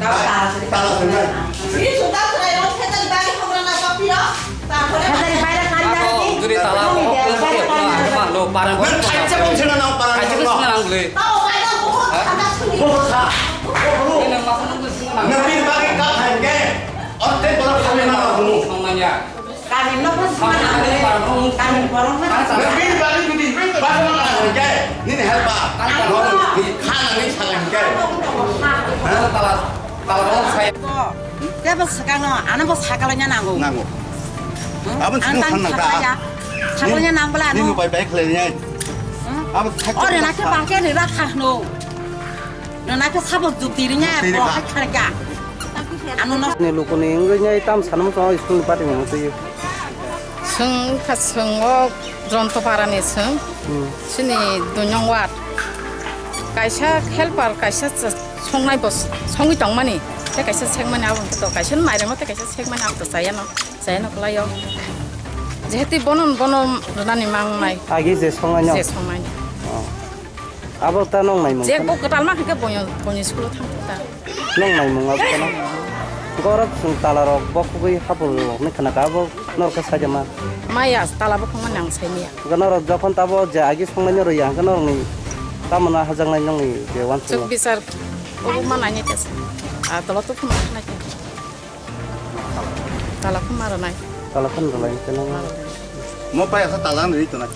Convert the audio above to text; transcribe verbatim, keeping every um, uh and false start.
Tala swngnai. Phetari baira kari daro ki? Juri tala. Nang thaisa bongsi na nang parang. Thaisa bongsi na nang le. Nang bini bagwi kha thangkhe, orte bola khamya na nang. Kami no pun mana kami borong mana. Nang bini bagwi judi basa na nang khe, nini help ba. Nang kha nang ni sagang khe. Tala, tala rong saya. Tebo sakano, ano bo sakalo nya nango. Nango. Hmm? Abo ang sini tang tang nang sakalo ta. Ya. Sakalo nya nang bela ano. Nini bai bai khlai nya. Hmm? Abo sakalo. Ore na ke ba ke ri ra kha no. No na ke sabo jukti ri nya. Jukti ri bo ka. Hai kharga. Ano no. Ni lukuni wngwi nya tam sanam sa school ni party mo twi. Chwng kha chwng o Jonto Parani chwng. Hmm. Chini Duinong ward. Kaisa helper, kaisa ch-, songnai bo s-, songwi tongmani. Tei kaisa sekmani abo hwnkhe to kaisa mairangno tei kaisa sekmani abo to chayano, chayano kwlaio. Jehetu bono, bono rwnani mangnai. Agi je songnai no? Je songnai. Oh. Abo ta nong naimung je kheno? Bo kwtal ma khe boyo, boyo school o thang ta. Nong naimung abo kheno? Gorok chwng tala rok bo khugui hapul rok ni khna ka abo norok khe sai ma? Maya tala bo khungma nang sai maya. Ga norok jokhon tabo je agi songnai no rwya hwnkhe norok ni tamo na hajaknai nong ni je wan chuk bichar obo ma nai nai ta sa. A tolo to khuma nai ta. Tala khuma rw nai. Tala khuma rw nai kheno. Mo pai asa tala nri to na.